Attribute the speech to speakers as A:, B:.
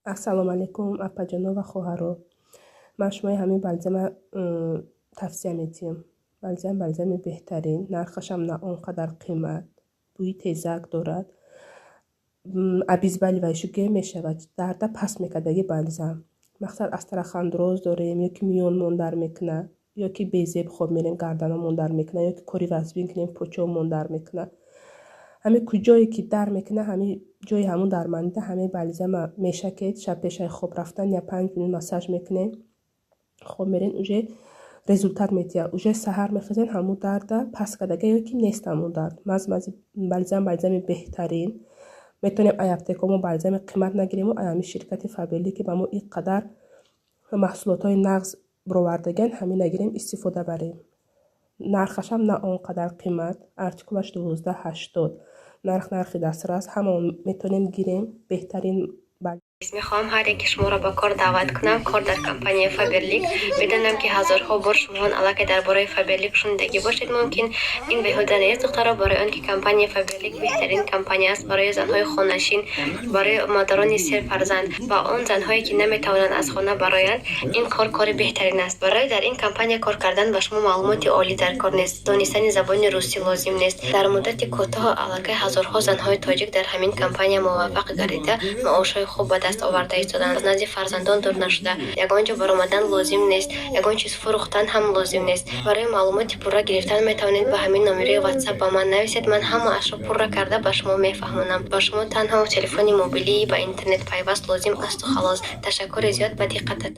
A: Ассалому алайкум, апаҷоно ва хоҳаро. Ман шумои ҳамин бальзама тавсия медиҳам. Бальзам бальзами беҳтарин, нархашам на он қадар қимат, бӯи тезак дорад. Обезболивающий мешавад, дарда паст мекардаги бальзам. Мақсад, остеохондроз дорем ё ки миёнмон дард мекунад, ё ки безеб хоб мерем, гарданамон дард мекунад, ё ки кори вазбин кунем, почаҳомон дард мекунад. Ҳамин куҷое ки дард мекунад, ҳамин ҷои ҳамун дарманида ҳамин бальзама мешакед. Шаб пешаи хоб рафтан я 5 минут массаж мекунед, хоб мерен, уже результат медиҳад. Уже саҳар мехезен, ҳамун дарда паст кардага ё ки нест ҳамун дард. Маз-мази бальзам, бальзами беҳтарин. Метавонем ай аптекао мо бальзами қимат нагирему ай ҳамин ширкати Фаберлик, ки ба мо ин қадар маҳсулотҳои нағз баровардагианд, ҳамин нагирем, истифода барем. Нархашам на он қадар қимат, артикулаш 12,80. Нарх нархи дастрас, ҳамаон метавонем гирем, беҳтарин.
B: Мехоҳам ҳар яки шуморо ба кор даъват кунам, кор дар компанияи Фаберлик. Медонам, ки ҳазорҳо бор шумоҳон аллакай дар бораи Фаберлик шунидагӣ бошед мумкин. Ин беҳуда нест, духтаро, барои он ки компанияи Фаберлик беҳтарин компания аст барои занҳои хонашин, барои модарони серфарзанд ва он занҳое, ки наметавонанд аз хона бароянд. Ин кор кори беҳтарин аст. Барои дар ин компания кор кардан ба шумо маълумоти олӣ дар кор нест, донистани забони русӣ лозим нест. Дар муддати кӯтоҳ аллакай ҳазорҳо занҳои тоҷик дар ҳамин компания муваффақ гардида, маошҳои хуб ба даст оварда истоданд, аз назди фарзандон дур нашуда. Ягон ҷо баромадан лозим нест, ягон чиз фурӯхтан ҳам лозим нест. Барои маълумоти пурра гирифтан метавонед ба ҳамин номери Ватсап ба ман нависед. Ман ҳамаашро пурра карда ба шумо мефаҳмонам. Ба шумо танҳо телефони мобилии ба интернет пайваст лозим асту халос. Ташаккури зиёд ба диққататон.